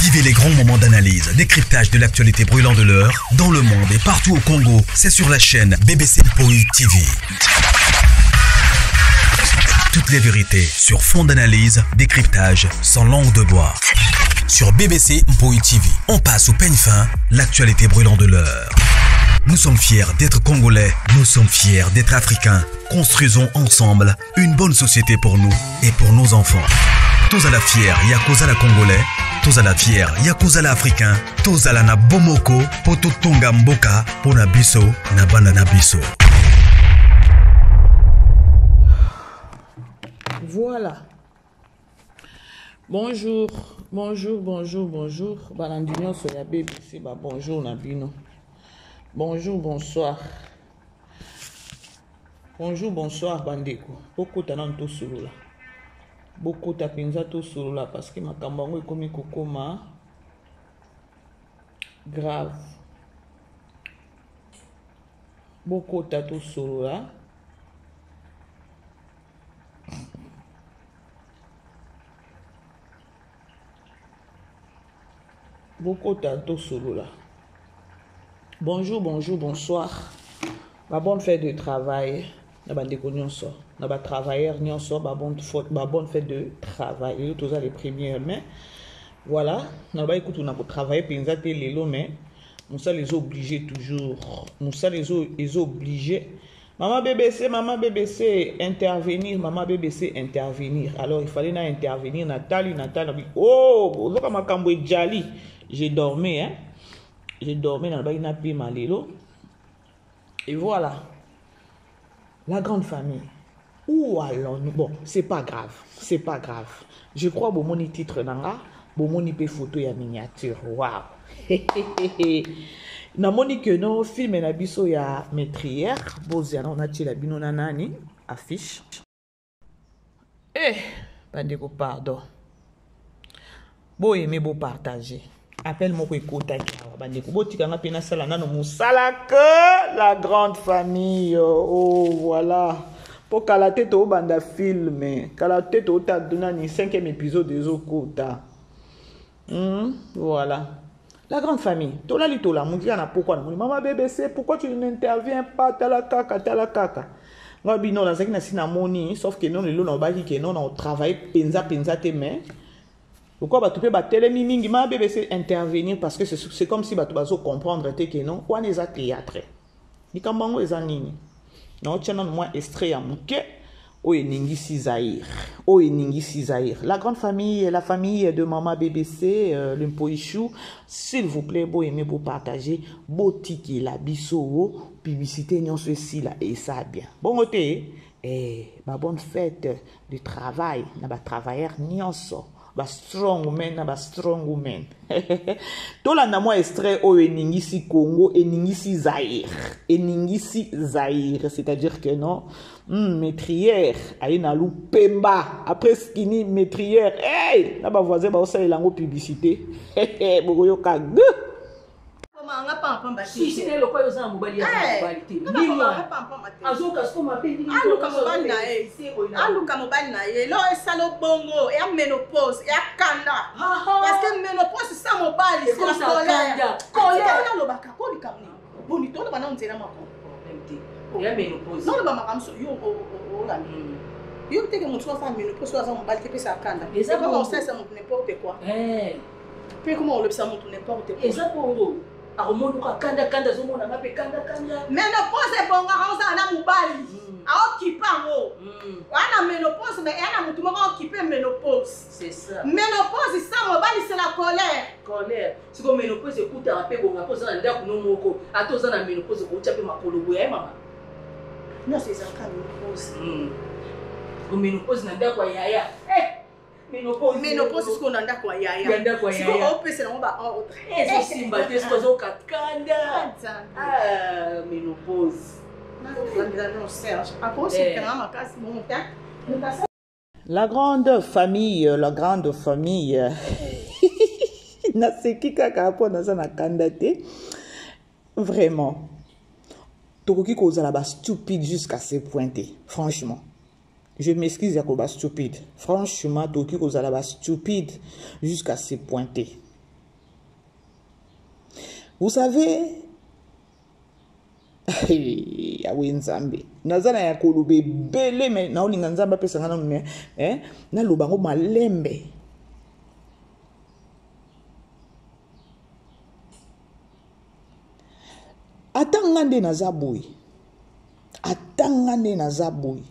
Vivez les grands moments d'analyse, décryptage de l'actualité brûlante de l'heure, dans le monde et partout au Congo. C'est sur la chaîne BBC Mpoi TV. Toutes les vérités sur fond d'analyse, décryptage, sans langue de bois. Sur BBC Mpoi TV, on passe au peigne fin l'actualité brûlante de l'heure. Nous sommes fiers d'être Congolais, nous sommes fiers d'être Africains. Construisons ensemble une bonne société pour nous et pour nos enfants. Tous à la fière, Yakuza la Congolais, tous à la fière, Yakuza la Africain, tous à la na Bomoko, Poto Tonga Mboka, Pona Biso, na Bana Biso. Voilà. Bonjour, bonjour, bonjour, bonjour. Balandi nyonso ya BBC ba bonjour na bino. Bonjour, bonsoir. Bonjour, bonsoir bandeko. Bokota nanu tosolola. Bokota mpenza tosolola parce que makambo yango ekomi kokoma grave. Bokota tosolola. Bokota tosolola. Bonjour, bonjour, bonsoir. Ba bonne fête de travail na bandeko nyonso, na ba travailleurs nyonso, ba bonne fête, ba bonne fête de travail. Lelo toza le premier mai. Voilà, na ba ekutu na ko travailler penza te lelo mais mosala ezo obligé toujours. Mosala ezo ezo obligé. Maman BBC, maman BBC, intervenir, maman BBC, intervenir. Alors il fallait na intervenir, Nathalie, Nathalie, oh, ozoka makambo ejali. J'ai dormi, hein. J'ai dormi dans le bain na lelo. Et voilà. La grande famille. Où allons-nous? Bon, c'est pas grave, c'est pas grave. Je crois bomoni titre nanga, bomoni pe photo ya miniature. Waouh. Namoni que no film na biso ya meurtrière, bozia na natiela bino na nani affiche. Eh, bandeko pardon. Bo aimer, bo partager. Appel moko ekotaki awa bandeko, botika nga mpe nasala nano mosala que la grande famille. Oh voilà. Po kala te tobanda film, kala te totala nani 5e épisode ezokota. Voilà. La grande famille. Tolali tola mukia na pokwa na moni mama BBC, pourquoi tu n'interviens pas tala kaka tala kaka. Nga bino nazaki na sina moni, sauf que non lelo na obaki que non na travailler penza penza te mais pourquoi bato pe batelemi mingi ma BBC intervenir parce que c'est comme si bato bazo comprendre te que non wana eza théâtre. Likambo yango eza nini? Na otia nanu mwa extrait ya moke oyo eningisi Zaïre. Oyo eningisi Zaïre. La grande famille, la famille de maman BBC, le Mpoichou, s'il vous plaît, bo aimer, bo partager, bo tiki la biso, publicité nyonso esila et ça bien. Bon côté, eh, ba bonne fête de travail, na ba travailleur nyonso. Ba strong woman, na ba strong woman. Tolanda mwa extrait oyo eningisi Congo, eningisi Zaïre. Eningisi Zaïre, c'est-à-dire que non, meurtrière, aye na lupemba, après skinny meurtrière. Hey, na ba voisin ba osalela yango publicité. Bokoyoka gu. Si, si, na eloko oyo oza na mobali, aza na mobali te. Limwa. Azoka siko mabe ndenge nini? Aluka mobali na ye. Aluka mobali na ye. Eloko esala bongo, ya ménopause, ya kanda. Parce que ménopause sans mobali, c'est la colère. Colère. Tika nalobaka, kolika nini? Boni, toloba na nzela moko. Problème te. Ya ménopause. Naloba makambo so, yo, o, o, o, olanda. Yo te ke moto aza ménopause, oyo aza mobali te, pesa kanda. Eza Ekoma bongo. osalisa moto n'importe quoi. Eh. Pe koma olobisa moto n'importe quoi. Eza bongo. Akomonuka kanda kanda, azomona nga mpe kanda kanda. Ménopause ebongaka ozala na mobali. Aokipe yango. Wana ménopause, mais eya na motu moko aokipe ménopause. C'est ça. Ménopause sans mobali, c'est la colère. Colère. Siko ménopause ekutaka mpe bonga mpo oza na ndako no moko. Ata oza na ménopause okotya mpe makolo boye, eh, mama? Nyonso ezalaka ménopause. Ko ménopause na ndako ya yaya. Eh! Ménopause. Ménopause sikoyo na ndako ya yaya. Ya ndako ya yaya. Sikoyo opesela yango ba ordre. Ezosimba te, sikoyo azoka kanda. Nzambe. Ah, ménopause. Nzambe, non, Serge. Akosikanga makasi, bon, hein? La grande famille, la grande famille. Naseki kaka mpo naza na kanda te. Vraiment. Tokoki kozala ba stupide jusqu'à ce point te. Franchement. Je m'excuse ya koba stupide. Franchement, tokoki kozala ba stupide jusqu'à ce point te. Vous savez, yawe nzambe naza na ya koloba ebele me naolinga nzambe apesa nga nanu me eh, naloba yango malembe. Ata nga nde naza boye, ata nga nde naza boye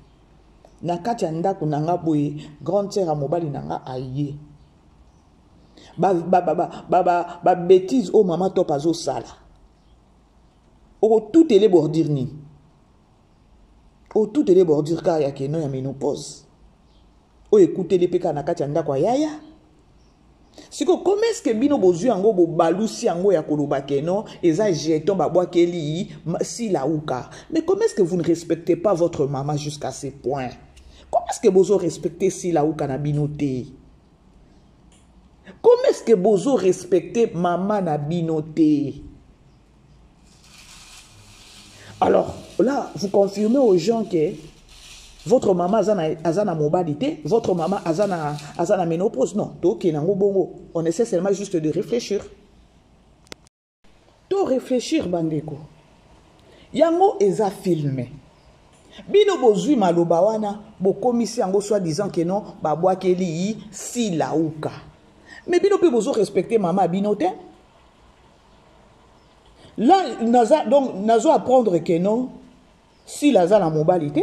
na kati ya ndako na nga boye, grande sœur ya mobali na nga aye ba bêtise oyo mama top azosala, okotutele bordure nini? Otutele bordure kaka ya keno ya ménopause oyo ekuteli mpe kaka na kati ya ndako ya yaya. Sikoyo comment est-ce que bino bozwi yango, bobalusi yango ya koloba ke non, eza jeton babwakeli Silauka? Mais comment est-ce que vous ne respectez pas votre maman jusqu'à ce point? Comment est-ce que bozo respecter Silauka na bino te? Comment est-ce que bozo respecter mama na bino te? Alors là, vous confirmez aux gens que votre maman aza na mobali te, votre maman aza na ménopause. Non, toke nango bongo. On essaie seulement juste de réfléchir. To réfléchir bandeko. Yango eza filmé. Bino bozwi maloba wana, bokomisi yango soi-disant que non, babwakeli Silauka. Mais bino pe bozo respecter mama bino te. Là, naza, donc, nazo apprendre que non, Sila aza na mobali te.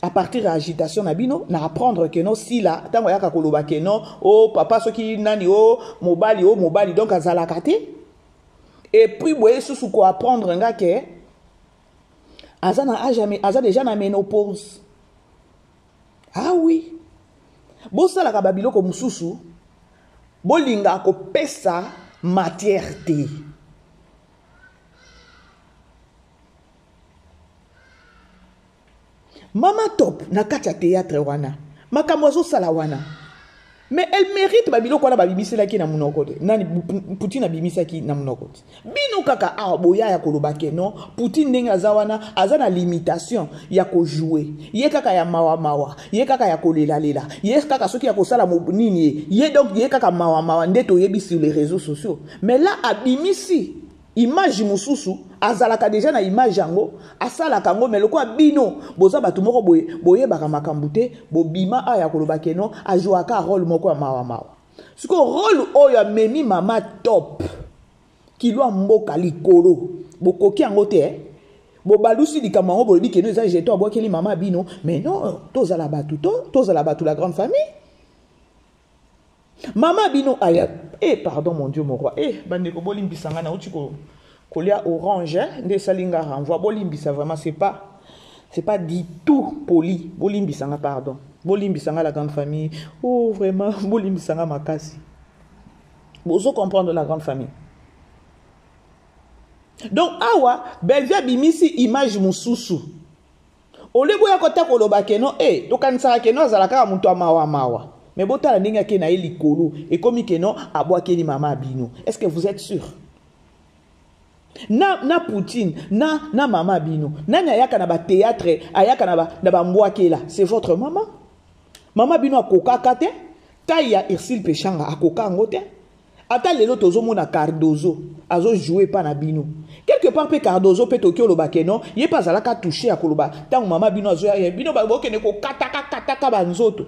À partir de agitation na bino, na apprendre que non, Sila, tango ayaka koloba que non, oh papa soki nani, oh mobali, oh mobali, donc azalaka te. Et puis boye susu ko apprendre nga que aza na âge, aza déjà na ménopause. Ah oui. Bosalaka ba biloko mususu, bolinga kopesa matière te. Mama Top na kati ya théâtre wana, makambo azosala wana, mais elle mérite ba biloko wana babimiselaki na monoko te. Nani Poutine abimisaki na monoko te? Bino kaka awa boya ya koloba ke non, Poutine ndenge aza wana aza na limitation ya kojouer, ye kaka ya mawa mawa, ye kaka ya kolelalela, ye kaka soki ya kosala nini ye, ye donc ye kaka mawa mawa nde toyebi sur les réseaux sociaux. Mais là abimisi image mosusu, azalaka déjà na image yango, asalaka yango, mais lokola bino boza bato moko boye boyebaka makambo te, bobima awa ya koloba ke non, ajouaka rôle moko ya mawa mawa. Sikoyo rôle oyo amemi mama Top kilo mboka likolo, bokoki yango te, eh? Bobalusi likambo yango, bolobi ke non, eza jeton abwakeli mama bino. Mais non, tozala bato, to tozala bato, la grande famille. Mama bino aya, eh pardon mon Dieu mon roi, eh bandeko bolimbisa nga, nauti ko kolia orange, eh, nde esali nga renvoi, bolimbisa vraiment, c'est pas du tout poli, bolimbisa nga pardon, bolimbisa nga la grande famille, oh vraiment bolimbisa nga makasi. Bozo comprendre la grande famille. Donc awa Bellevue abimisi image mosusu. Ole boya kota koloba ke non, eh tokanisaka ke non azalaka kaka moto ya mawa mawa. Mais botala ndenge ake na ye likolo, ekomi ke non abwakeli mama bino. Est-ce que vous êtes sûr? Na Poutine, na mama bino. Nani ayaka na ba théâtre, ayaka na ba mbwakela, c'est votre maman. Mama bino akokaka te, taille ya Ursule Peshanga akoka yango te. Ata lelo tozomona Cardozo azo jouer pa na bino. Quelque part pe Cardozo pe toki oloba ke non, ye pa azalaka touché ya koloba tango mama bino azo ya bino ba bokende ko kataka kataka ba nzoto.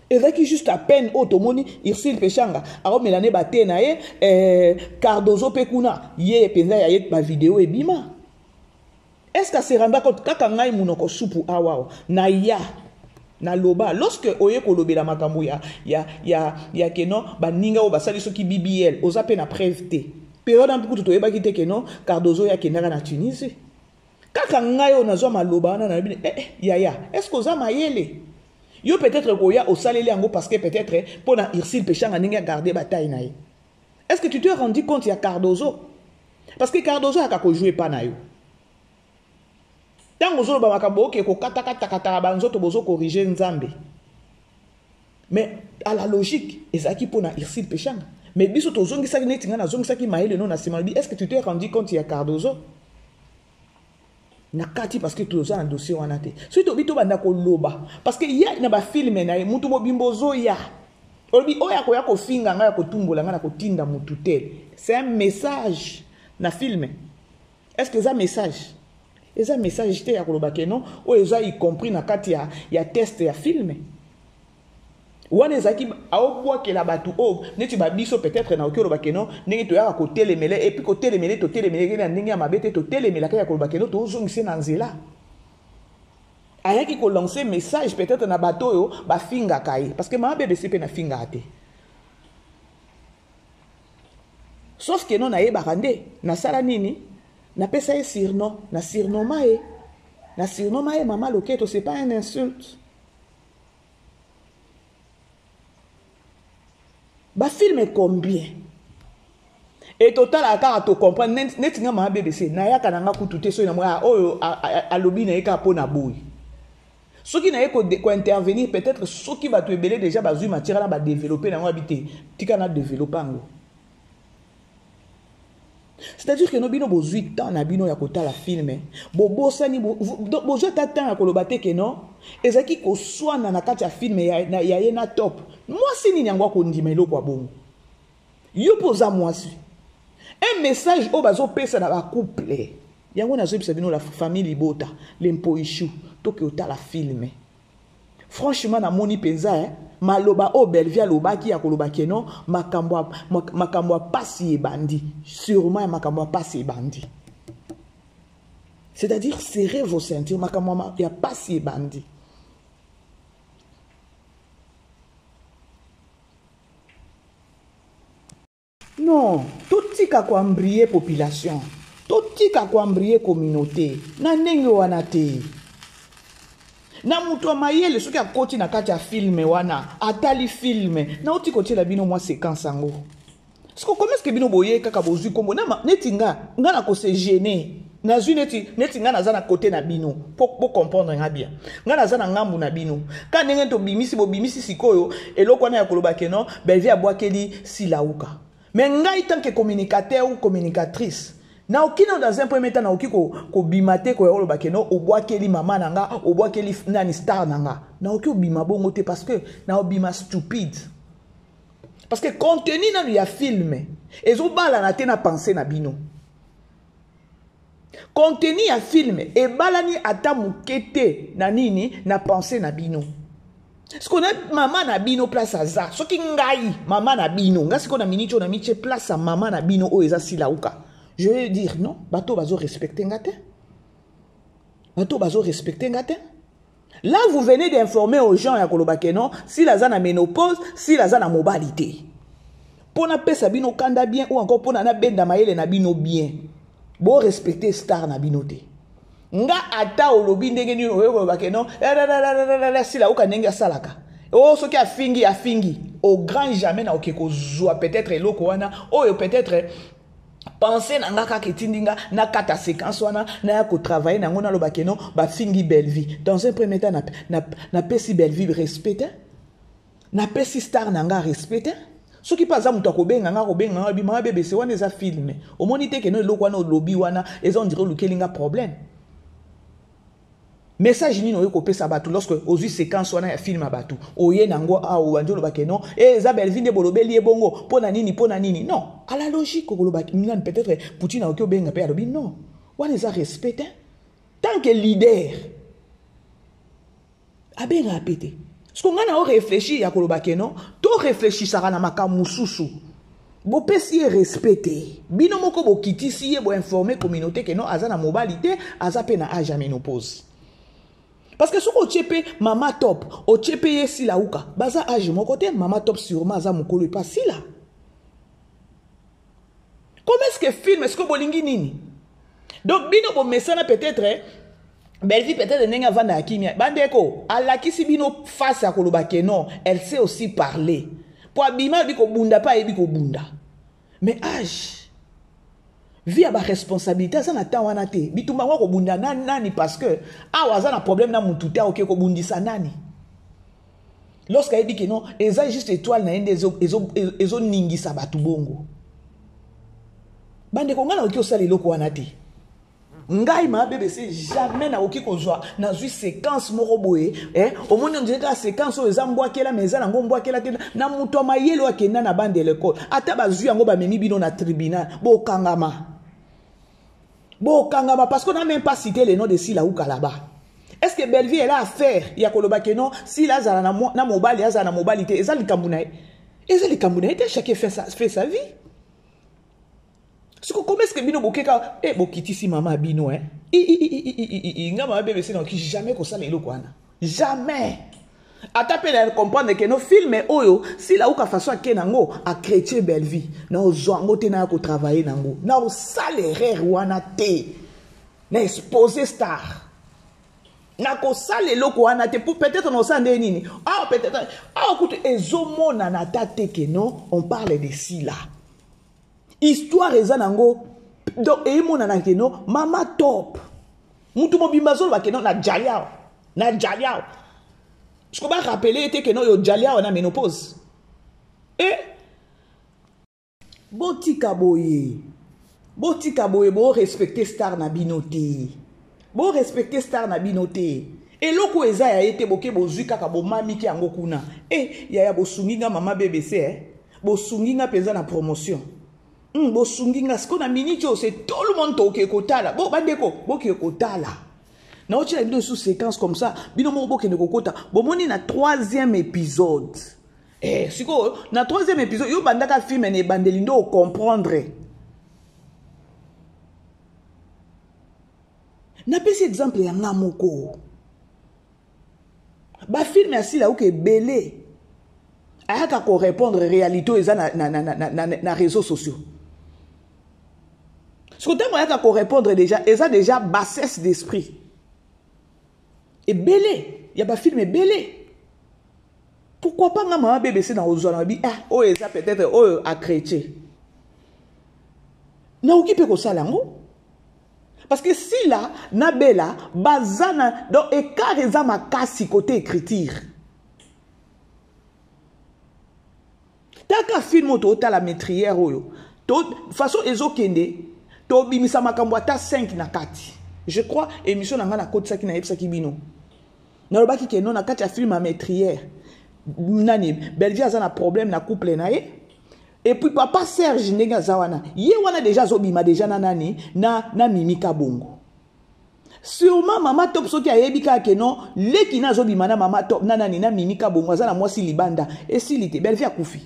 Ezalaki juste à peine oyo tomoni Ursule Peshanga aomela ne ba te na ye, Cardozo pe kuna ye penza ya ye ba vidéo ebima. Est-ce que se renda compte kaka ngai munoko supu awa na ya na loba lorsque oye kolobela makambo ya ya ya ya ke non baninga oyo basali soki BBL oza pe na preuve te. Période en kutu toyebaki te ke non Cardozo ya kendaka na Tunisie. Kaka ngai oyo nazwa maloba wana na bino, yaya, est-ce que oza mayele? Yo peut-être koya osaleli yango parce que peut-être pour na Ursule Peshanga ndenge ya garder bataille na ye. Est-ce que tu t'es rendu compte ya Cardozo? Parce que Cardozo aka ko jouer pa na yo. Tango ozoloba makambo oke ko kata kata kata ba nzoto bozo corriger Nzambe. Mais à la logique, ezalaki po na Ursule Peshanga. Mais biso tozongisaki neti nga nazongisaki mayele no na sima lobi, est-ce que tu t'es rendu compte ya Cardozo? Na kati parce que toza na dossier wana te. Soki tobi tobanda koloba parce que ya na ba film na ye mutu mobimbo ozoya. Olobi oyo akoya kofinga ngai, akotumbola ngai, nakotinda mutu te. C'est un message na film. Est-ce que eza message? Eza message te ya koloba ke non, oyo eza y compris na kati ya test ya film. Wana ezalaki aobwakela bato oyo neti ba biso peut-être na oki oloba ke non, ndenge toyaka kotelemele, et puis kotelemele, totelemele na ndenge ya mabe te, totelemelaka ya koloba ke non, tozongise na nzela. Ayaki ko lancer message peut-être na bato oyo bafingaka ye, parce que mama BBC pe nafingaka te. Sauf que non, nayebaka nde nasala nini, napesa ye surnom, na surnoma ye, na surnoma ye mama Loketo, c'est pas un insulte. Ba film combien? Et total kaka to comprendre neti nga mama BBC nayaka na nga kutu te soki na mwa oyo alobi na ye kaka po na boyi. Soki na ye ko intervenir peut-être soki bato ebele déjà bazwi matière na ba développer na ngo habité tika na développer yango. C'est-à-dire que no bino bozwi temps na bino ya kotala film, bobosani, bozwi ata temps ya koloba te ke non, ezalaki koswana na kati ya film ya ye na top. Mwasi nini yango akondima eloko ya bongo? Yo mpo oza mwasi. Un message oyo bazopesa na ba couple. Yango nazoyebisa bino la famille Libota, les Mpoishu, toke otala film. Franchement namoni penza, maloba oyo Bellevue alobaki ya koloba ke non, makambo ya pasi ebandi. Sûrement ya makambo ya pasi ebandi. C'est-à-dire serrez vos ceintures, makambo ya pasi ebandi. Non, totika koembrouiller population, totika koembrouiller communauté na ndenge wana te. Na moto ya mayele soki akoti na kati ya film wana, atali film, nauti kotiela bino mwa séquence yango. Siko comment est-ce que bino boye kaka bozwi kombo na neti nga, nga na ko se gêner. Nazwi neti nga naza na côté na bino po comprendre nga bien. Nga naza na ngambu na bino. Ka ndenge to bimisi bo bimisi sikoyo eloko wana ya koloba ke non, Bellevue abwakeli Silauka. Mais ngai tant que communicateur ou communicatrice, na okino dans un premier temps na oki ko bima te ko ya koloba ke non, obwakeli mama na nga, obwakeli nani star na nga. Na oki obima bongo te parce que na obima stupide. Parce que contenu nanu ya film ezobalana te na pensée na bino. Contenu ya film ebalani ata moke te na nini na pensée na bino. Parce qu'on a mama na bino place aza. Soki ngai mama na bino, nga siko na minute na miche place à mama na bino oyo eza Silauka. Je vais dire non, bato bazo respecter nga te. Bato bazo respecter nga te. Là vous venez d'informer aux gens ya koloba ke non, si la za na ménopause, si la za na mobilité. Pona pesa bino kanda bien ou encore pona na benda mayele na bino bien. Bo respecter star na bino te. Nga ata olobi ndenge nini oyo koloba ke non, la, la, la, la, la, la, la, Sila oka ndenge asalaka. Oh, soki afingi, afingi. Au grand jamais na oke kozwa peut-être eloko wana, oyo peut-être pensée na nga kaka etindi nga na kata séquence wana, na ya ko travailler nango, naloba ke non, bafingi Bellevue. Dans un premier temps, na pesi Bellevue respect, hein? Na pesi star na nga respect, hein? Soki pa aza moto akobenga nga, akobenga nga, bima nga BBC, wana eza film. Omoni te ke no eloko wana olobi wana, eza on dirait olukeli nga problème. Message nini oye kopesa bato lorsque ozwi séquence wana ya film ya bato, oye nango awa, obandi oloba ke non, eh, eza Bellevue nde bolobeli ye bongo, mpo na nini, mpo na nini? Non, à la logique, okoloba, nani, peut-être Poutine akoki obenga mpe alobi non. Wana eza respect, hein? Tant que leader, abengaka pe te. Parce que nga na o réfléchir ya koloba ke non, to réfléchissaka na makambo mosusu. Bopesi ye respect te. Bino moko bokitisi ye, bo informer communauté ke non, aza na mobali te, aza pe na âge ya ménopause. Parce que soki otie pe mama top, otie pe ye Silauka, baza âge moko te, mama top sûrement aza mokolo epa Sila. Comment est-ce que film, est-ce que bolingi nini? Donc bino bomesana peut-être, Bellevue peut-être ndenge avanda ya kimia. Bandeko, alakisi bino face ya koloba ke non, elle sait aussi parler. Po abima ayebi kobunda, pa ayebi kobunda. Mais âge, vie ya ba responsabilité aza na temps wana te. Bitumba ngo kobunda na nani parce que awa aza na problème na mutu te, oke kobundisa nani. Lorsque ayebi ke non, eza juste étoile na ye nde ezo ningisa bato bongo. Bandeko, nga nakoki kosala eloko wana te. Ngai ma BBC jamais nakoki kozwa nazwi séquence moko boye eh, omoni ondire kaka séquence oyo eza mbwakela mais eza nango mbwakela te na moto ya mayele oyo akenda na bande ya lekole ata bazwi yango bamemi bino na tribunal bokangama bokangama parce qu'on a même pas cité le nom de Sila ou Kalaba. Est-ce que Bellevue elle a affaire ya koloba que non Sila azala na, na mobali azala na mobali te eza likambo na ye eza likambo na ye te chacun fait sa vie. Siko comment est-ce que bino bokeka eh bokitisi mama bino hein i i i i i i i nga mama bebe sina ki jamais kosala eloko wana jamais ata mpe na comprendre ke no filme oyo sila uka façon ake nango achrétien bellevie na ozwa yango te naya kotravaille nango na osala erreur wana te na expose star nakosala eloko wana te peut-être nakosala ndenge nini awa peut-être awa kutu ezomonana ata te ke no on parle de sila histoire eza nango donc emonana ke no mama top mutu mobimba azoloba ke no na jali awa na jali awa siko barapele ye te ke no yo jali awa na ménopause e botika boye botika boye borespecte star na bino te borespecte star na bino te eloko eza ya ye te boke bozwi kaka bomamiki yango kuna e yaya bosungi nga mama bbc eh? bosungi nga mpenza na promotion bosungi nga sikoyo na minute oyo c'est tout le monde toke kotala bo bandeko boke kotala naotyela bino sous séquence comme ça bino moko bokende kokota bomoni na troisième épisode eh, sikoyo na troisième épisode yo bandaka filme na ebandeli nde ocomprendre napesi exemple ya nga moko bafilme ya sila oke ebele ayaka korépondre réalité oyo eza na réseaux sociaux soki ntango ayaka korépondre déjà eza déjà bassesse d'esprit ebele ya bafilme ebele pourquoi pas nga mama bbc na kozwa na bi ah oyo eza peut-être oyo achrétien nakoki mpe kosala yango parce que sila na bela baza na donc écart eza makasi côté écriture taka film oyo tootala metrière oyo to façon ezokende tobimisa makambo ata 5 na kati je crois émission na ngai nakotisaki nayebisaki bino nalobaki ke no na kati ya film ya metrière nani bellevie aza na problème na couple na ye et puis papa serge ndenge aza wana ye wana deja azobima deja na nani na mimi kabongo sûrement mama top soki ayebi kaka ke non leki na azobima na mama top na nani na mimi kabongo aza na mwasi libanda esili te bellevie akufi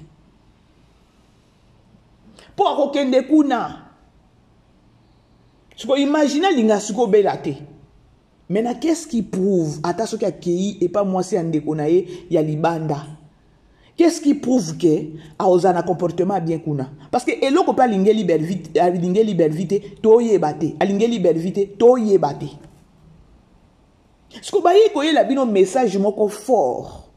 mpo akokende kuna siko imagine alinga siko obela te mais na qu'est-ce qui prouve ata soki akei epa mwasi ya ndeko na ye ya libanda qu'est-ce qui prouve que akozala na comportement bien kuna parce que eloko mpe alingeli alingeli bellevie te toyeba te alingeli bellevie te toyeba te siko baye koyela bino message moko fort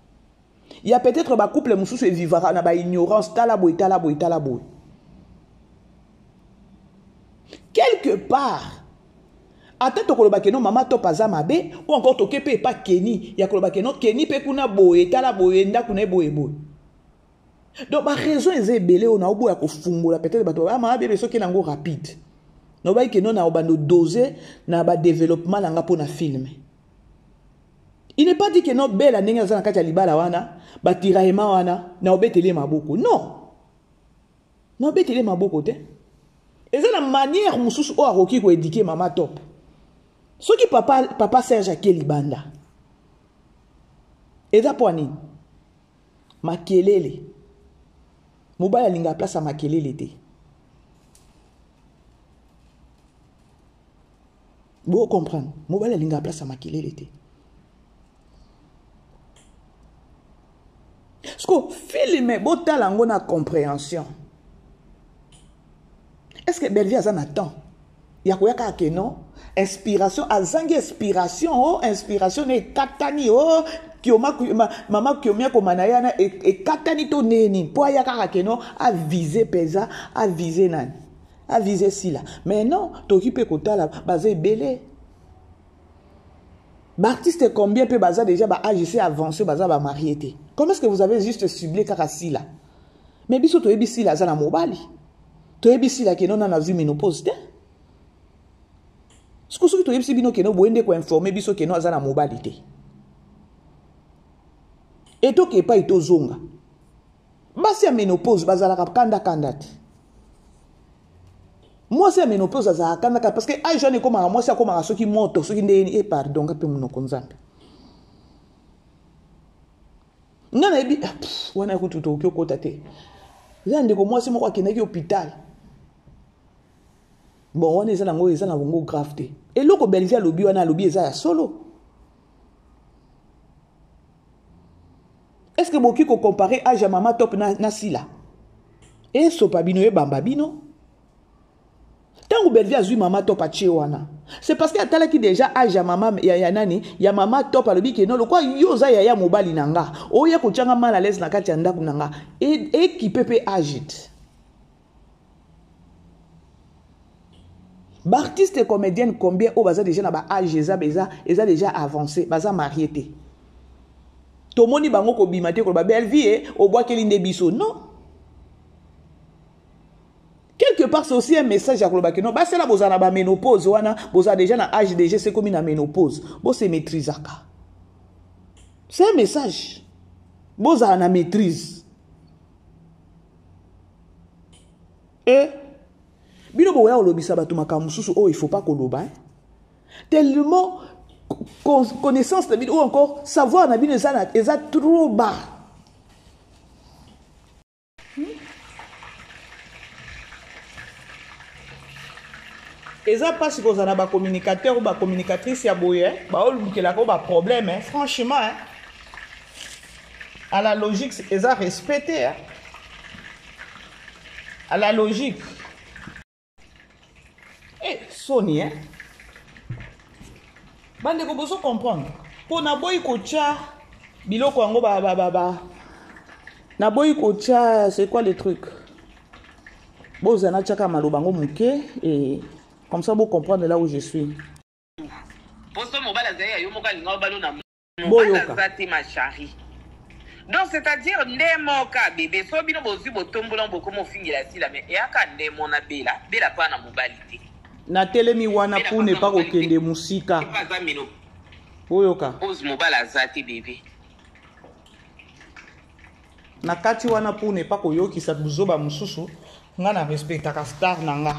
ya peut-être bacouple mosusu evivaka na baignorance tala boye tala boye tala boye quelque part ata tokoloba keno mama top aza mabe ou encore toke mpe epa keni ya koloba keno keni mpe kuna boye tala boye ndako na ye boye boye donc baraison eza ebele oyo naoboya kofungola peut-être bato ah, mama bebe soki nango rapide nobaki keno na obanda odose na badéveloppement na nga mpo na filme il n'est pas dit que no bela ndenge aza na kati ya libala wana batiraillement wana na obeteli ye maboko non na obeteli ye maboko te eza na manière mosusu oyo akoki koedike mama top soki papa, papa serge ake libanda eza mpo ya nini makelele mobali alingaka place ya makelele te bo comprendre mobali alingaka place ya makelele te siko filme botala yango na comprehension est ce que bellevie aza na temps ya koya kaka ke non inspiration azangi inspiration o oh, inspiration na ekatani o oh, kioma mama kiomi akoma na ye wana ekatani to ndenge nini mpo aya kaka ke non avise mpenza avise nani avise sila mais non tokoki mpe kotala baza ebele baartiste combien mpe baza déjà ba age se avancé baza bamarie te comment est ce que vous avez juste ciblé kaka sila mais biso toyebi sila aza na mobali toyebi sila ke nona nazwi ménopause te. Siko soki toyebisi bino keno boye nde koinforme biso keno aza na mobali te. Etoke epai tozonga. Basi ya menopause bazalaka kanda kanda te. Mwasi ya menopause azalaka kanda kanda parce que age wana ekomaka mwasi akomaka soki moto soki ndenge nini e pardon nga mpe monoko nzambe. Nga nayebi ah, wana kutu tokoki okota te. Eza ndeko mwasi moko akendaki hôpital. Bon wana eza nango eza na bongo grave te. Eloko Bellevue alobi wana alobi eza ya solo. Est-ce que boki ko comparer âge ya mama top na, na Sila? Esopa bino ebamba bino. Tango Bellevue azui mama top atie wana. C'est parce que atalaki déjà âge ya mama ya, ya nani ya mama top alobi ke non lokwa yo oza yaya mobali na nga. Oya kotianga mal à l'aise na kati ya ndako na nga. E équipe pe âge. Ba artistes et comédiennes combien oyo baza déjà na ba âge eza eza eza déjà avancé baza marié te. Tomoni bango kobima te koloba Bellevue eh, obwakeli nde biso non. Quelque part c'est aussi un message ya koloba que non basala bozala na ba ménopause wana bozala déjà na âge déjà c'est comme na ménopause bo se maîtrisaka. C'est un message. Bozala na maîtrise. Eh bino bokoya kolobisa bato makambo mosusu oyo il faut pas koloba hein? Tellement connaissance na bino ou encore savoir na bino eza, eza trop bas. Eza mpasi kozala na bacommunicateur ou bacommunicatrice ya boye baolukelaka baproblème hein? Franchement hein? À la logique eza respecté hein? À la logique eh, soni hein? Bandeko bozo comprendre mpo naboyi kotya biloko yango ba, ba, ba, ba. Naboyi kotya c'est quoi le truc bozala natyaka maloba yango moke et comme ça bocomprendre là où je suis. Poso mobali azali ya yo moko alinga obalo na mobali Boyoka. Aza te ma charie. Donc c'est-à-dire nde moka bebe so bino bozwi botombola bokoma ofingela sila mais eyaka nde mona bela bela pa na mobali te. Natelemi wana Bela pour ne pa pas na mobali te. kokende mosika. Epa aza ménopause Boyoka. Mobali aza te bebe. Na kati wana pour ne pas koyokisa buzoba mosusu nga na respectaka star na nga.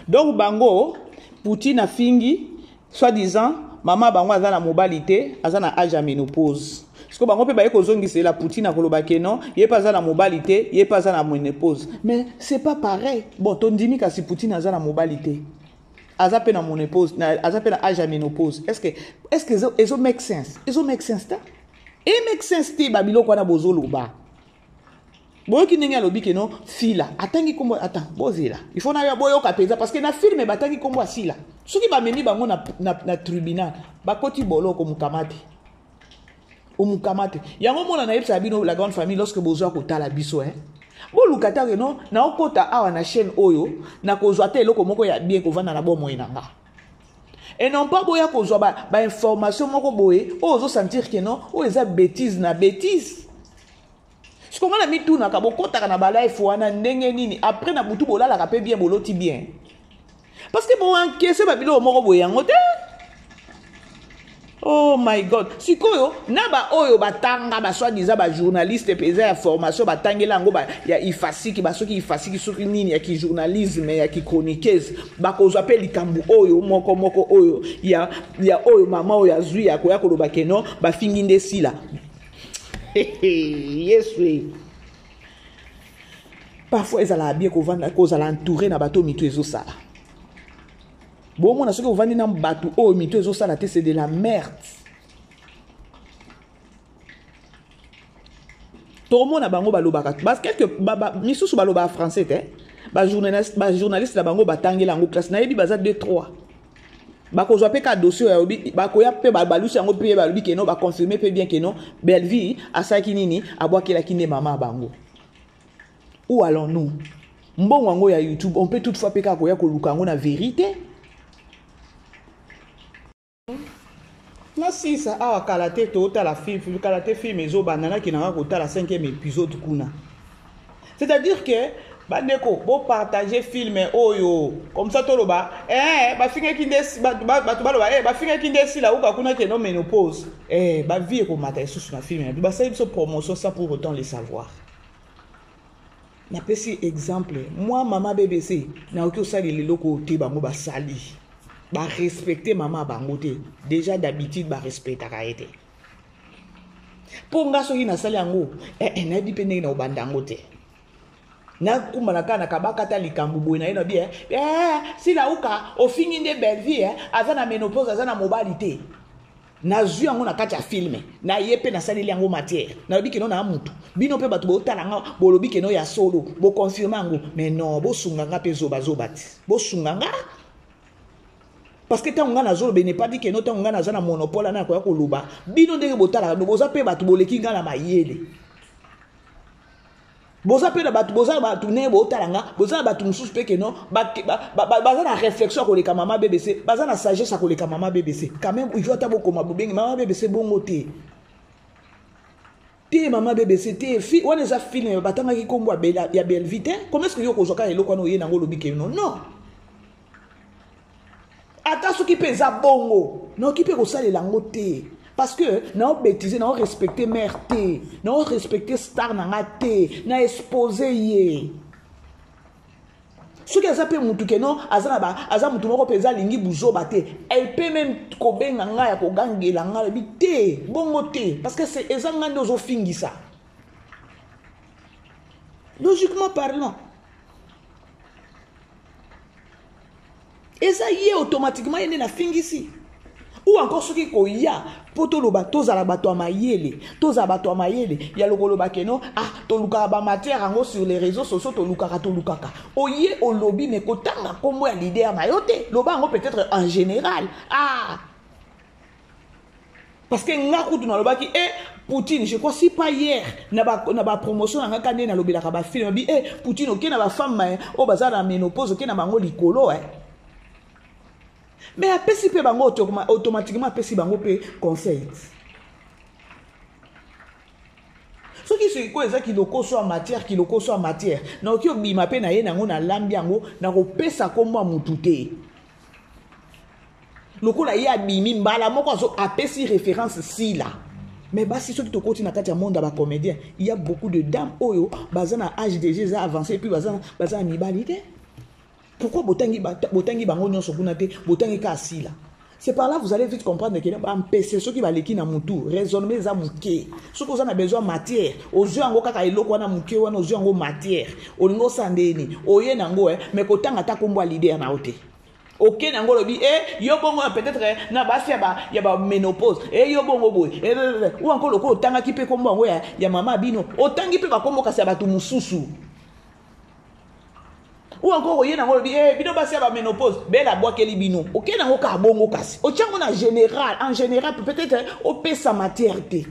Donc bango Poutine afingi soi-disant mama bango aza na mobali te aza na âge ya ménopause. Siko bango mpe baye kozongisela Poutine akoloba ke non ye mpe aza na mobali te ye mpe aza na ménopause. Mais c'est pas pareil. Bon tondimi kasi Poutine aza na mobali te. Aza mpe na ménopause, aza mpe na âge ya ménopause. Est-ce que ezo make sense? Ezo make sense ta? E make sense te ba biloko wana bozoloba. Boyoki ndenge alobi ke non Sila atangi kombo attends bozela il faut na boyoka penza parce que na film batangi kombo ya Sila soki bamemi bango na, na, na tribunal bakoti boloko mukamate omukamate yango mona nayebisaka bino la grande famille lorsque bozwa kotala biso hein boluka ta ke non naokota awa na chaîne oyo nakozwa te eloko moko ya bien kovanda na bomoi na nga et non pas boya kozwa ba, ba information moko boye oyo ozo sentir ke non oyo eza bêtise na bêtise. Siko nga na mitunaka bokotaka na ba life wana ndenge nini après na butu bolalaka pe bien boloti bien parce que bo encaisser ba biloko moko boye yango te. Oh my God. Sikoyo na ba oyo batanga ba soi-disant ba journaliste peza ya formation batangela yango ba ya ifasiki ba soki ifasiki soki nini ya ki journalisme ya ki chroniqueuse bakozwa pe likambo oyo moko moko oyo ya ya oyo mama oyo azwi ya koya koloba ke non bafingi nde Sila. Yesu. Parfois ezalaka bien kovanda kozala entouré na bato mitu ezosala. Bomona soki ovandi na bato oyo mitu ezosala te c'est de la merde. Tomona bango balobaka parce que quelque ba, ba, misusu balobaka français te. Ba journaliste, ba journaliste na bango batangela yango classe nayebi baza 2 3. Bakozwa pe ka dossier oyo alobi, bakoya pe ba balusi yango pe balobi ke non, ba confirmer pe bien ke non Bellevue asalaki nini, abwakelaki nde mama bango. Où allons-nous? Mbongo yango ya YouTube, on peut toutefois pe kaka koya koluka yango na vérité. Nasisa awa kala te totala film, kala te film ezobanda nakendaka kotala 5e épisode kuna. C'est-à-dire que Bandeko, bo partager film oyo. Comme ça toloba, eh bafingaki nde bato baloba, eh bafingaki nde sila uka kuna ke no ménopause. Eh ba vie ekomata lisusu na film. Basali biso promotion sans pour autant le savoir. Napesi exemple, moi mama BBC, nakoki kosalela eloko te bango basali. Ba respecter mama bango te. Déjà d'habitude ba respectaka ye te. Mpo nga soki nasali yango, eh, eh, nayebi mpe ndenge na kobanda yango te. Nakumbana kaka na kabaka ata likambo boye na ye na bi, eh, eh, sila uka ofingi nde Bellevue, eh, aza na ménopause, aza na mobali te. Nazwi yango na kati ya filme na ye mpe nasaleli yango matière. Nalobi keno na mutu. Bino mpe bato botala nga bolobi keno ya solo, boconfirme yango. Mais non, bosunga nga mpe zoba zoba ti. Bosunga nga. Parce que tango nga nazoloba, n'est pas dit que no tango nga naza na monopole na koya koloba. Bino ndenge botalaka, no boza mpe bato boleki nga na mayele. Boza mpe na bato, boza na bato ndenge botala nga, boza na bato mosusu mpe ke no, baza na réflexion ya koleka mama BBC, baza na sagesse ya koleka mama BBC. Quand même, il faut ata bokoma bobengi mama BBC bongo te. Te mama BBC te, fi, wana eza film batangaki kombo ya Bella, ya Bellevue te. Comment est-ce que yo kozwa kaka eloko wana oye nango olobi ke non? Non. Ata soki mpe eza bongo, nakoki mpe kosalela yango te. Parce que nao bêtiser, nao respecter mère te, nao respecter star na nga te, na exposer ye. Soki aza mpe mutu ke non, aza na ba, aza mutu moko mpenza alingi buzoba te, elle peut même kobenga nga ya kogangela nga, alobi te, bongo te, parce que c'est eza nga nde ozofingisa. Logiquement parlant, eza ye automatiquement ye nde nafingisi. Ou encore soki koya po toloba tozala bato ya mayele, tozala bato ya mayele ya lokoloba ke non, ah, tolukaka ba matière yango sur les réseaux sociaux, tolukaka, tolukaka. Oye olobi mais kotanga kombo ya leader na yo te, loba yango peut-être en général. Ah, parce que nga kutu nalobaki, eh, Poutine, je crois si pas hier, na ba, na ba promotion na nga ka nde nalobelaka ba film, bi, eh, Poutine, oke na ba femme, eh, oyo baza na ménopause, oke na bango likolo, eh. Mais apesi pe bango automatiquement apesi bango pe conseil. Soki sikoyo eza kilokoso ya matière, kilokoso ya matière, nakoki obima pe na ye nango, nalambi yango, nakopesa kombo ya mutu te. Lokola ye abimi mbala moko azo apesi référence sila. Mais basi soki tokoti na kati ya monde ya ba comédien, il y a beaucoup de dames oyo baza na âge déjà eza avancé et puis baza na mibali te. Pourquoi botangi bango nyonso kuna te, botangi ka sila? C'est par là vous allez vite comprendre que ba mpese soki baleki na mutu, raisonnement eza muke. Soki oza na besoin matière, ozwi yango kaka eloko wana muke wana, ozwi yango matière. Olingo osala ndeni, oye nango, eh, mais kotanga ata kombo ya leader na yo te. Ok, nango lobi, eh, yo bongo peut-être, eh, na basi ya ba ménopause, eh, yo bongo boye, eh, eh, eh, eh, ou encore lokola otangaki pe kombo yango ya mama bino, otangi pe ba kombo kasi ya bato mosusu. Ou encore oye nango lobi, eh, bino basi ya ba ménopause, bela abwakeli bino. Ok, nango ka bongo kasi. Otia yango na général, en général, peut-être, eh, opesa matière te.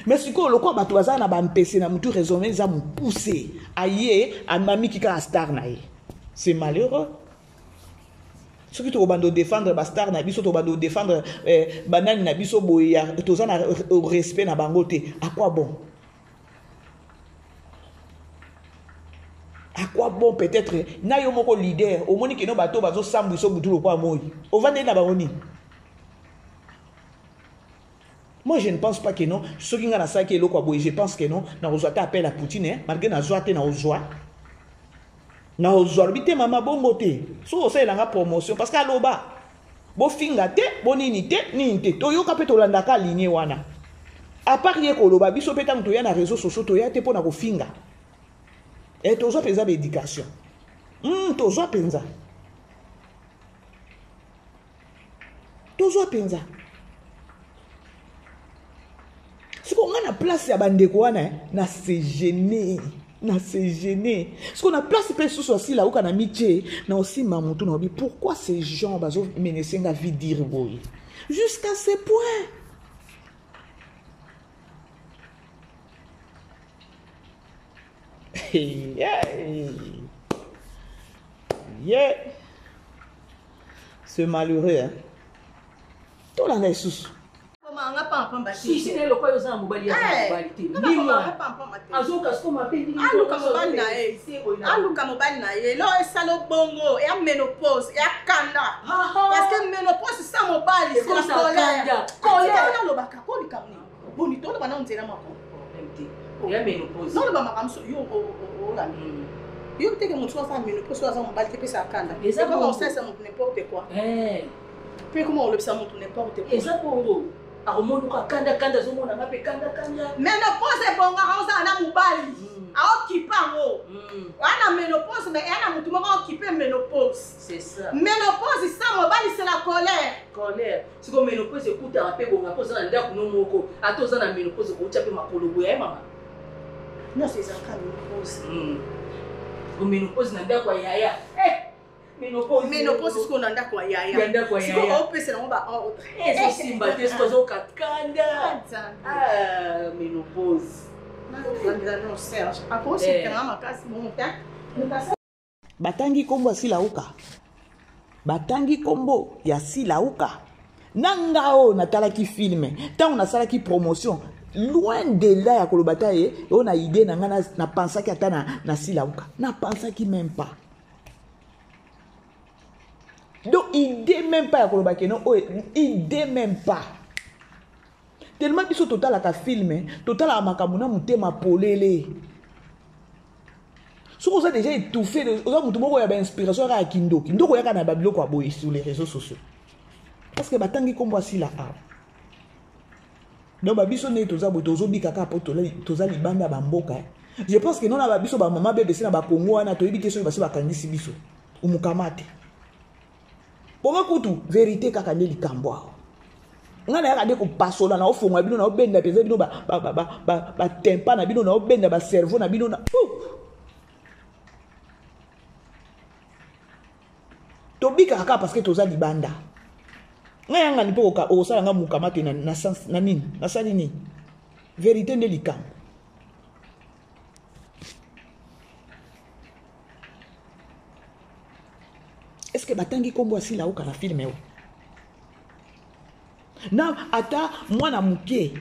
Mais sikoyo lokola bato baza na ba mpese na mutu raisonnement eza mopuse, aye amamiki kaka star na ye. C'est malheureux. Soki tokobanda kodéfendre ba star na biso, tokobanda kodéfendre, eh, banani na biso boye ya, toza na respect na bango te. À quoi bon? À quoi bon peut-être na yo moko leader, omoni keno bato bazo sambwiso butu lokwa moi. Ovandeli na bango nini? Moi je ne pense pas que non, soki nga nasalaki eloko ya boye, je pense que non, nakozwa ata appel à Poutine, hein, malgré nazwa te, nakozwa. Nakozwa lobi te mama bongo te. Soki osalelanga promotion parce que aloba bofinga te, bonini te, nini te. Toyoka pe tolandaka lignée wana. À part ye koloba biso pe tango toya na réseaux sociaux toya te pona kofinga. Et tozwa penza ba éducation. Tozwa penza. Tozwa penza. Siko nga na place ya bandeko wana, eh, na se gêner, na se gêner. Siko na place pe susu asila uka na mitie, na osimba mutu na obi, pourquoi ces gens bazo menacer nga vie dire boye? Jusqu'à ce point. Hey, hey. Yeah. C'est malheureux, hein. Tolanda lisusu. Mama, nga pamba te. Souci na ye lokola yo oza na mobali ye aza na Eh, mobali te. nga Ni bakomaka mwana. pamba te. Azoyoka sikoyo mabe ndenge Aluka nini mobali na ye. Aluka mobali na ye. Eloko esala bongo eya ménopause, eya kanda. Parce que ménopause sans mobali, c'est la Ekomisa colère. kanda. Colère. Tika nalobaka kolika nini? Boni toloba na nzela moko. Problème te. Eya ménopause. Naloba makambo so yo olanda. Yo teke moto aza ménopause oyo aza mobali te pesa kanda. Eza Ekoma bongo. osalisa moto n'importe quoi. Eh. Mpe koma olobisa moto n'importe quoi. Eza bongo. Akomonuka kanda kanda azomona nga mpe kanda kanda. Ménopause ebongaka ozala na mobali. Aokipe yango. Wana ménopause mais eya na motu moko aokipe ménopause. C'est ça. Ménopause sans mobali c'est la colère. Colère. Sikoyo ménopause ekutaka mpe bonga mpo oza na ndako no moko. Ata oza na ménopause okotya mpe makolo boye ye mama. Nyonso ezalaka ménopause. Sikoyo ménopause na ndako ya yaya. Eh! Ménopause. Ménopause sikoyo na ndako ya yaya. Ya ndako ya yaya. Sikoyo opesela yango ba ordre. Ezosimba te sikoyo azoyoka kanda. Nzambe. Ah, ménopause. Nalobela no Serge. Akosekanga makasi bongo te. Moto asala Batangi kombo ya Silauka. Batangi kombo ya Silauka. Na nga oyo natalaki film, ntango nasalaki promotion, loin de là ya koloba ta ye, oyo na idée na nga na pensaki ata na Silauka. Na pensaki même pas. Donc idée même pas ya koloba ke non, oyo idée même pas. Tellement biso totalaka film, totalaka makambo na motema polele. Soki oza déjà étouffé, oza motu moko ya ba inspiration kaka ya kindoki, ndoko oyaka na ba biloko ya boye sur les réseaux sociaux. Parce que batangi kombo asila awa. Donc ba biso ndenge toza boye, tozobika kaka po toza libanda ba mboka. Je pense que non na ba biso ba mama BBC na ba Congo wana toyebi te soki basi bakangisi biso. Umukamate. Bongo kutu vérité kaka nde likambo awa. Nga nayaka nde kopasola na ofongola bino na obenda mpenza bino ba tympan na bino na obenda ba cerveau na bino na, ouh! Tobikaka kaka parce que toza libanda. Nga yanga ni po okosala nga mukamate na sens, na nini? Nasali nini? Vérité nde likambo. Est-ce que batangi kombo asila oka na film oyo? Na ata mwana moke,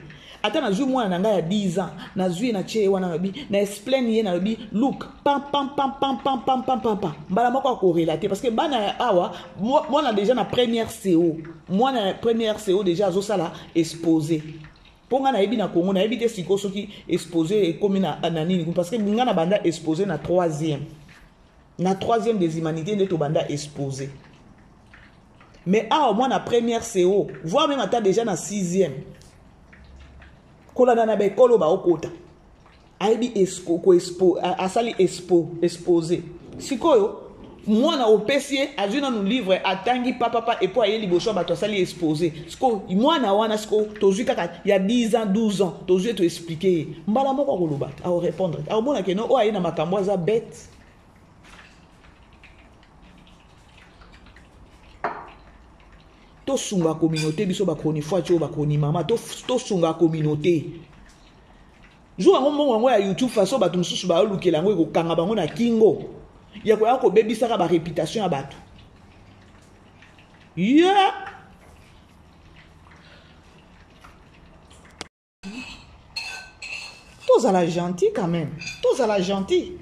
ata nazwi mwana na ngai ya 10 ans, nazwi na tie wana nalobi, na explain ye nalobi, look, pam, pam, pam, pam, pam, pam, pam, pam, pam. Mbala moko akorelate parce que bana ya awa, mwana déjà na première CO, mwana ya première CO déjà azosala exposé. Po nga nayebi na Congo, nayebi te siko soki exposé ekomi na nini, parce que nga na banda exposé na troisième. Na troisième des humanités nde tobanda exposé. Mais awa mwana première CO, voire même ata déjà na sixième. Kolanda na bekolo ba okota. Ayebi esco, ko expo, a, asali expo, exposé. Sikoyo, mwana opesi ye, azwi nanu livre, atangi papa, papa, et po aye liboso ya bato asali exposé. Sikoyo, mwana wana sikoyo, tozwi kaka ya 10 ans, 12 ans, tozwi ye to expliquer ye. Mbala moko akoloba, ako répondre. Akomona ke non, oyo aye na makambo aza bête. Tosunga communauté biso ba chronifois oyo ba chroni mama, tosunga communauté. Jour yango mbongo yango ya YouTube façon bato mosusu bayolukela yango ekokanga bango na kingo ya koya kobebisaka ba réputation ya bato. Yeah! Tozala gentil quand même. Tozala gentil.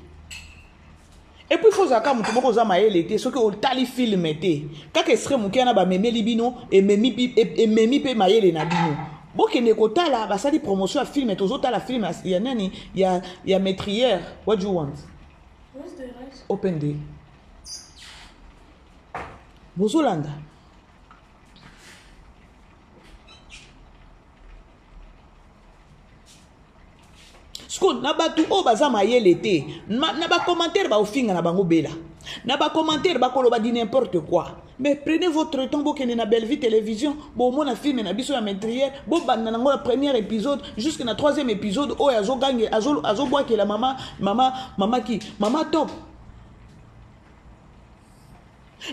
Et puis, il faut zaka mutu moko za mayele te, soki otali film te. Kaka extrait moke wana ba memeli bino, ememi pi, e, ememi pe mayele na bino. Bokende kotala, basali promotion ya film, tozotala film ya nani, ya meurtrière. What do you want? Where's the rice? Open the. Bozolanda. Siko na batu oyo baza mayele te, na ba commentaire ba ofinga na bango bela. Na ba commentaire ba koloba di n'importe quoi. Mais prenez votre temps bokende na Bellevue Télévision, bomona film na biso ya meurtrière, bobanda nango na premier épisode jusque na troisième épisode oyo azo gange, azo, azo bwakela mama, mama, mama ki, mama top.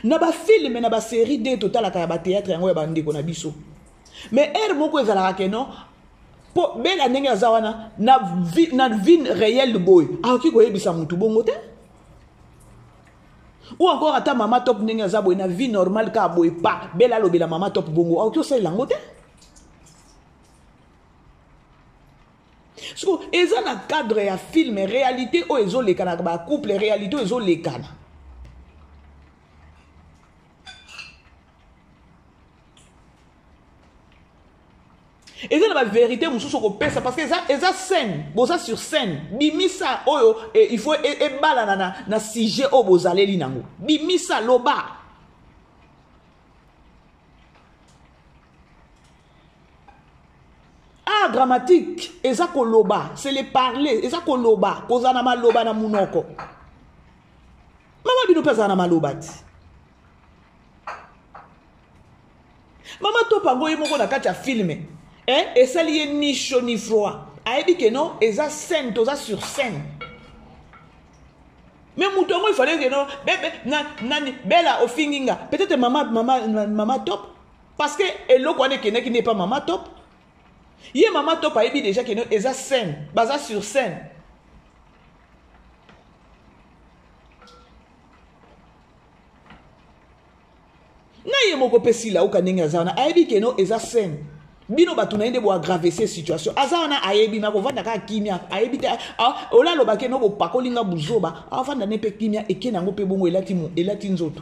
Na ba film na ba série D totalaka ya ba théâtre yango ya ba ndeko na biso. Mais heure moko ezalaka ke non, po bela ndenge aza wana na vie, na vie réelle boy, akoki koyebisa mutu bongo te. Ou encore ata mama top ndenge aza boy na vie normale ka boy pa, bela alobela mama top bongo, akoki kosalela yango te. Siko eza na cadre ya film, réalité oyo ezolekana ba couple, réalité oyo ezolekana. Eza na ba vérité mosusu okopesa parce que eza, eza scène, boza sur scène, bimisa oyo e, il faut ebalana e na, na sujet oyo bozaleli nango, bimisa loba. Art dramatique eza koloba, c'est le parler, eza koloba, kozala na maloba na munoko. Mama bino mpe azala na maloba ti. Mama Top yango ye moko na kati ya film, eh, esali ye ni chaud ni froid. Ayebi ke non, eza scène, toza sur scène. Mais moto yango il fallait que non, bebe, na, nani, Bella ofingi nga. Peut-être mama, mama, mama Top. Parce que eloko wana ekendaki nde epa mama Top. Ye mama Top ayebi déjà que non, eza scène, baza sur scène. Na ye moko pe Sila oka ndenge aza wana ayebi que non eza scène. Bino bato na ye nde bo aggraver situation. Aza wana ayebi na kovanda kaka kimia, ayebi te, ah, ola aloba ke no bopakoli nga buzoba, avanda ne pe kimia eke nango pe bongo elati mu, elati nzoto.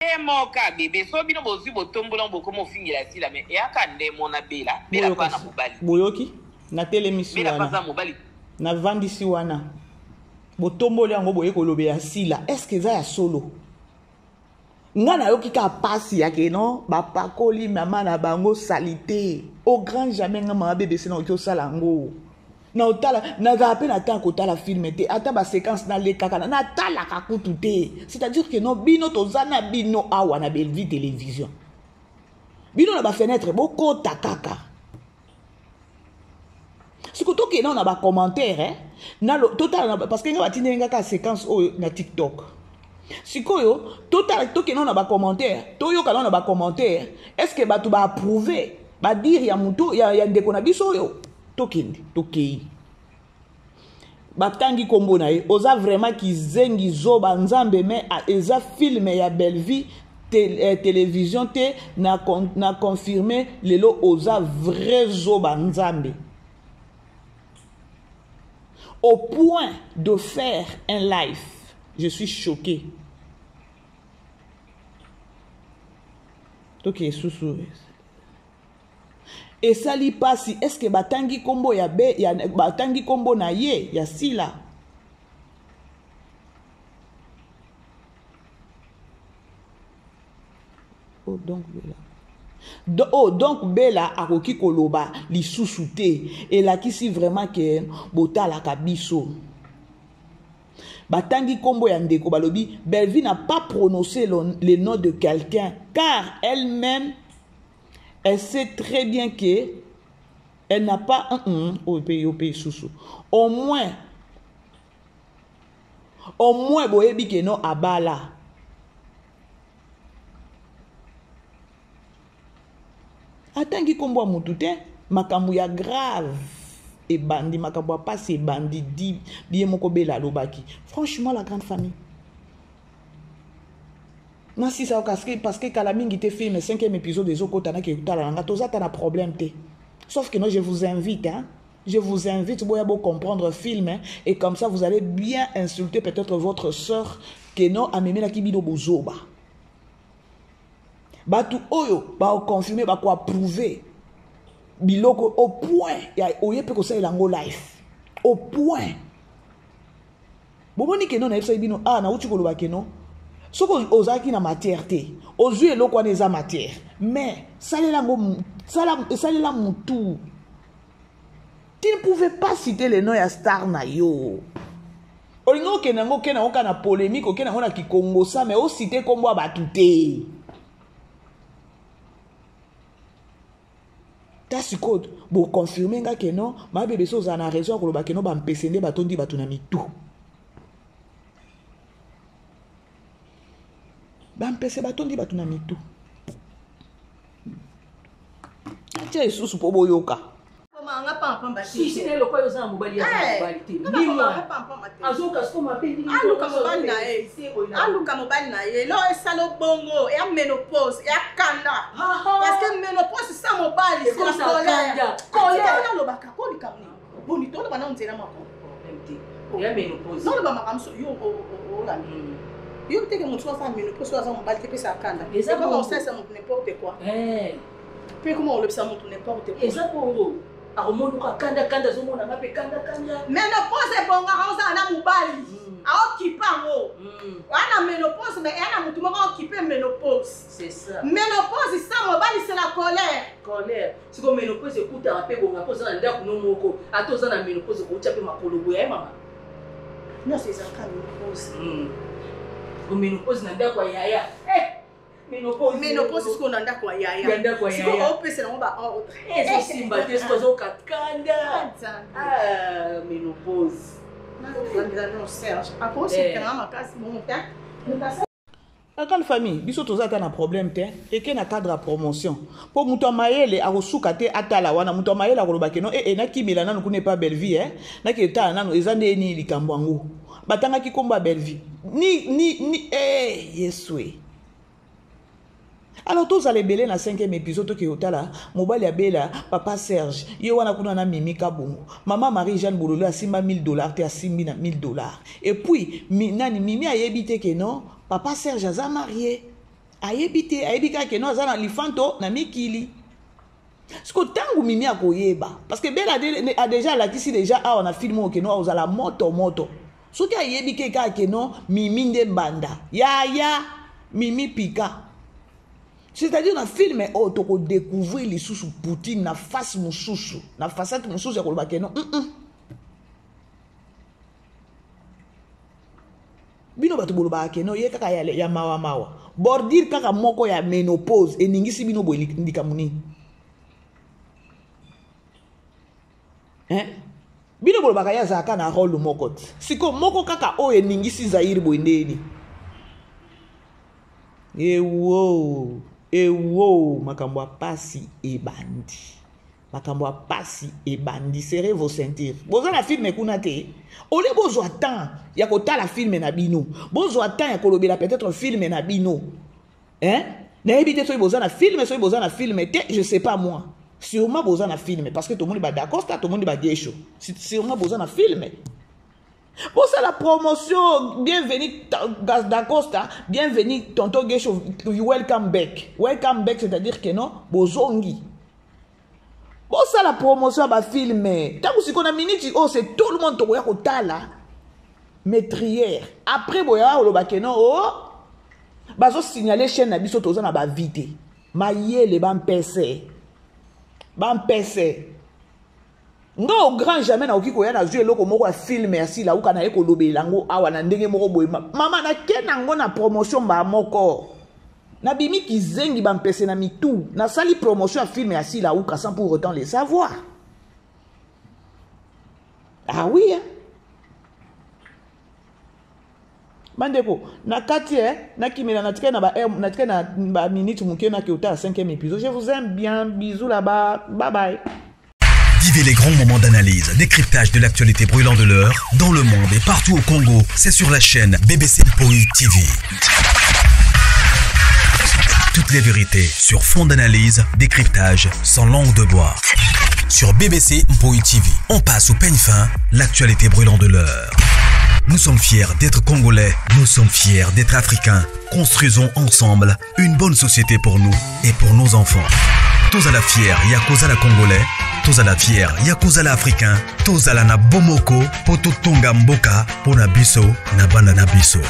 Nde moka bebe so bino bozui botombola bokomi ofingela sila mais eyaka nde mona bela bela pa na mobali boyoki natelemisi bela wana pa mobali navandisi wana botomboli yango boye kolobela sila est ce que eza ya solo nga nayoki kaka pasi ya ke non bapakoli mama na bango salite au grand jamais nga mama bbc nakoki osala yango na otala nazala mpe na temps kotala film te ata ba séquence nalekaka natalaka kutu te c'est-à-dire que non bino toza na bino awa na Bellevue télévision bino na ba fenêtre bokota kaka siko tokende na ba commentaire eh? na totala parce que nga batindeli nga kaka séquence oyo na TikTok sikoyo totala tokende na ba commentaire toyoka na ba commentaire est-ce que bato ba approuver ba dire ya moto ya, ya ndeko na biso oyo tokende tokei batangi kombo na ye oza vraiment kizengi zoba nzambe me eza film ya Bellevue télévision te na, na confirmer lelo oza vrai zoba nzambe au point de faire un live je suis choqué tokei susu esali pasi est-ce que batangi kombo ya be ya batangi kombo na ye ya Sila oh donc Bella Do, oh donc Bella akoki koloba lisusu te elakisi vraiment que botalaka biso batangi kombo ya ndeko balobi Bellevue n'a pas prononcé le, le nom de quelqu'un car elle-même elle sait très bien que elle n'a pas un oh pe yo pe susu au moins boyebi ke no abala atangi kombo ya mutu te makambo ya grave ebandi makambo ya pasi ebandi di bien moko Bela alobaki franchement la grande famille nasisa parce que kala mingi te film 5e épisode ezokota na kotala na nga toza ata na problème te sauf que non je vous invite hein je vous invite boya bo comprendre film hein, et comme ça vous allez bien insulter peut-être votre sœur que non amemelaki bino bozoba batu oyo ba confirmer ba ko approuver biloko au point ya oye pe kosalela yango life au point bomoni keno nayebisaki bino ah nauti koloba keno soki ozalaki na matière te ozwi eloko wana eza matière mais salela yango salela mutu tu ne pouvais pas citer le nom ya star na yo olingi okende yango okende yango kaka na polémique okende yango na kikongosa mais osite nkombo ya bato te ta sikoyo boconfirme nga ke non mabebe so ozala na raison ya koloba ke non bampese nde batondi bato na mitu bampese batondi bato na mitu atia lisusu mpo boyoka nga pa. pampamba Susi na ye lokola yo oza na mobali, ye aza na mobali te. Ni mwana. Azoyoka sikoyo mabe ndenge nini Aluka oyo mobali na ye. ese boye na- Aluka mobali na ye. Eloko esala bongo eya ménopause, eya kanda. Parce que ménopause sans mobali, c'est la Ekomisa colère. kanda. Colère. Tika nalobaka kolika nini boni toloba nao nzela moko. Problème te. Eya ménopause. Noloba makambo so yo olanda. Yo teke motu aza ménopause oyo aza mobali te pesa kanda. Eza Ekoma bongo. osalisa motu n'importe quoi. Eh. Mpe ekoma olobisa motu n'importe quoi. Eza bongo. Akomonuka kanda kanda, azomona nga mpe kanda kanda. Ménopause ebongaka ozala na mobali aokipe yango. Wana ménopause, mais eya na motu moko aokipe ménopause. C'est ça. Ménopause sans mobali, c'est la colère. Colère. Sikoyo ménopause ekutaka mpe bonga mpo oza na ndako no moko, ata oza na ménopause okotya mpe makolo boye aye mama. Nyonso ezalaka ménopause. Ménopause na ndako ya yaya. Eh, ménopause. Ménopause sikoyo na ndako ya Ya yaya. ndako ya Sikoyo yaya. opesa yango baordre. Ezosimba te, sikoyo azoyoka kanda. Ah, ménopause. Serge akosekanga makasi bongo te. La grande famille, biso toza ata na problème te. Eke na cadre ya promotion, mpo moto ya mayele akosuka te atala wana. Moto ya mayele akoloba keno ee nakimela nanu kuna epa Bellevie, eh? Naki etala nanu eza nde nini likambo yango batangaki nkombo ya Bellevie ni ni ni eh, Yesu e. Alors tozala ebele na 5e épisode, toke kotala mobali abela papa Serge ye wana kuna na Mimi Kabongo. Mama Marie Jeanne Bololo asimba 1000 $ te, asimbi na 1000 $. Et puis nani, Mimi ayebi te ke non, papa Serge aza marié. Ayebi te, ayebi kaka ke non, aza na lifanto na mikili. Siko ntango Mimi akoyeba, parce que Bela a déjà alakisi déjà awa na film oyo ke non, ozala moto moto. Soki ayebi ke kaka ke non, Mimi nde mbanda yaya Mimi pika, c'est-à-dire na film oyo tokodécouvrir lisusu Poutine na face mosusu, na facette mosusu ya koloba ke non, Bino bato bolobaka ke non, ye kaka ya mawamawa, bordure kaka moko ya ménopause eningisi bino boye, likambo nini, hein? Bino bolobaka ye azalaka na rôle moko te, sikoyo moko kaka oyo eningisi Zaire boye ndeni. Ewo ewo, makambo ya pasi ebandi, makambo ya pasi ebandi. Serrez vos ceintures. Boza na film kuna te, olie bozwa temps ya kotala film na bino, bozwa temps ya kolobela peut-être film na bino, hein? Nayebi te soki boza na film, soki boza na film te, je sais pas moi. Sûrement boza na film, parce que tomoni badacosta, tomoni bagesho, sûrement boza na film. Bosala promotion. Bienvenue Dacosta, bienvenue tonton Gesho, welcome back, welcome back. C'est-à-dire que non, bozongi, bosala promotion ya bafilm. Ntango sikoyo na miniti oyo, c'est tout le monde tokoya kotala meurtrière. Après boya oloba ke non, o bazosignale chaîne na biso, toza na bavi te. Mayele bampese bampese nga au grand jamais nakoki koya nazwi eloko moko ya film ya sila uka naye kolobela yango awa na ndenge moko boye. Mama, nake nango na promotion mbaa moko, nabimi kizengi bampese na mitu, nasali promotion ya film ya sila uka sans pour autant le savoir. Ah oui, hein? Bandeko, na kati e nakimela, natikali na ba natikali na baminute moke, naki otala 5e épisode. Je vous aime bien, bisous là-bas, bye bye. Vivez les grands moments d'analyse, décryptage de l'actualité brûlante de l'heure, dans le monde et partout au Congo. C'est sur la chaîne BBC Mpoi TV. Toutes les vérités sur fond d'analyse, décryptage, sans langue de bois. Sur BBC Mpoi TV, on passe au peigne fin l'actualité brûlante de l'heure. Nous sommes fiers d'être Congolais, nous sommes fiers d'être Africains. Construisons ensemble une bonne société pour nous et pour nos enfants. Tozala fier ya kozala Congolais, tozala fier ya kozala Africain, tozala na bomoko po totonga mboka pona biso na bana na biso.